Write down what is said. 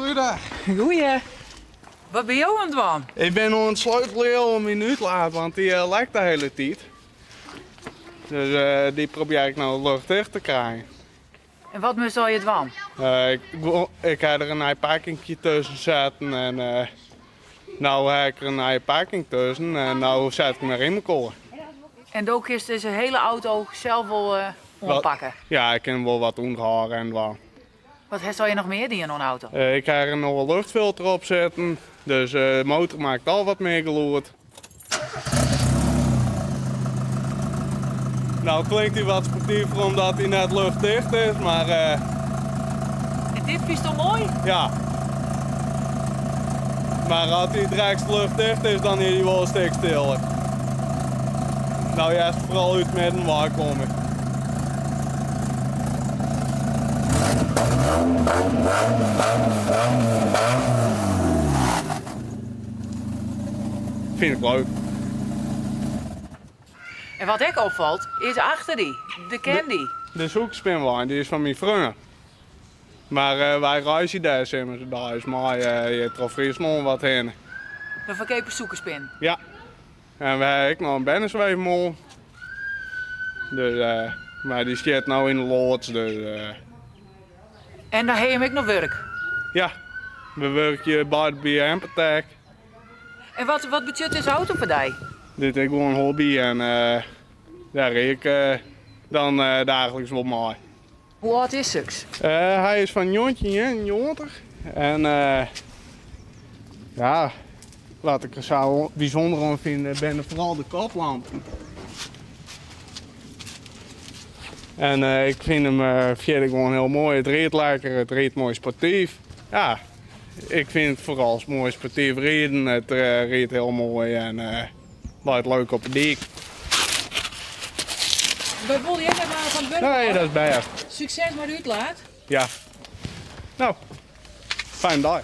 Goeiedag. Goeie. Wat binne jo oan it dwaan? Ik bin oan it sleuteljen oan myn útlaat, want dy lekt de hiele tiid. Dus dy probearje ik no luchtdicht te krijen. En wat moatst allegear dwaan? Ik ha der in nij pakkingje tusken setten en no ha ik der in nije pakking tusken en no set ik him wer yn mekoar. En do kinst dizze hiele auto sels wol oanpakke? Ja, ik kin wol wat ûnderhâlde en dwaan. Wat hast allegear noch mear dien oan de auto? Ik ha der noch in luchtfilter op setten, dus de motor makket al wat mear gelûd. Nou klinkt hy wat sportiver omdat hy net luchtdicht is, mar. En dit fynst al moai? Ja. Mar as hy drekst luchtdicht is, dan is hy wol in stik stiller. No hearst foaral út midden wei kommen. Fyn ik leuk. En wat ek opfalt, is achter dy, de Candy. De sûkerspinwein, dy is fan myn freon. Mar wy reizgje dêr simmerdeis mei hjir troch Fryslân wat hinne. De ferkeape sûkerspin? Ja. En we ha ek noch in bernesweefmollen. Dus, mar dy stiet no yn de loads. Dus. En dan ha jim ek noch wurk? Ja, we wurkje beide by Empatec. En wat, wat betsjut dizze auto foar dy? Dit is gewoan hobby en dêr ried ik dan daagliks wol mei. Hoe âld is soks? Hy is fan 1991 en ja, wat ik der sa bysûnder oan fyn binne foaral de koplampen. En ik fyn him fierder gewoan hiel moai. It riidt lekker, it riidt moai sportyf. Ja, ik fyn it foaral moai sportyf riden. It riidt hiel moai en leit leuk op 'e dyk. Wy wolle je net langer fan it wurk Nee, dat is bêst. Sukses mei de útlaat. Ja. No, fijne dei.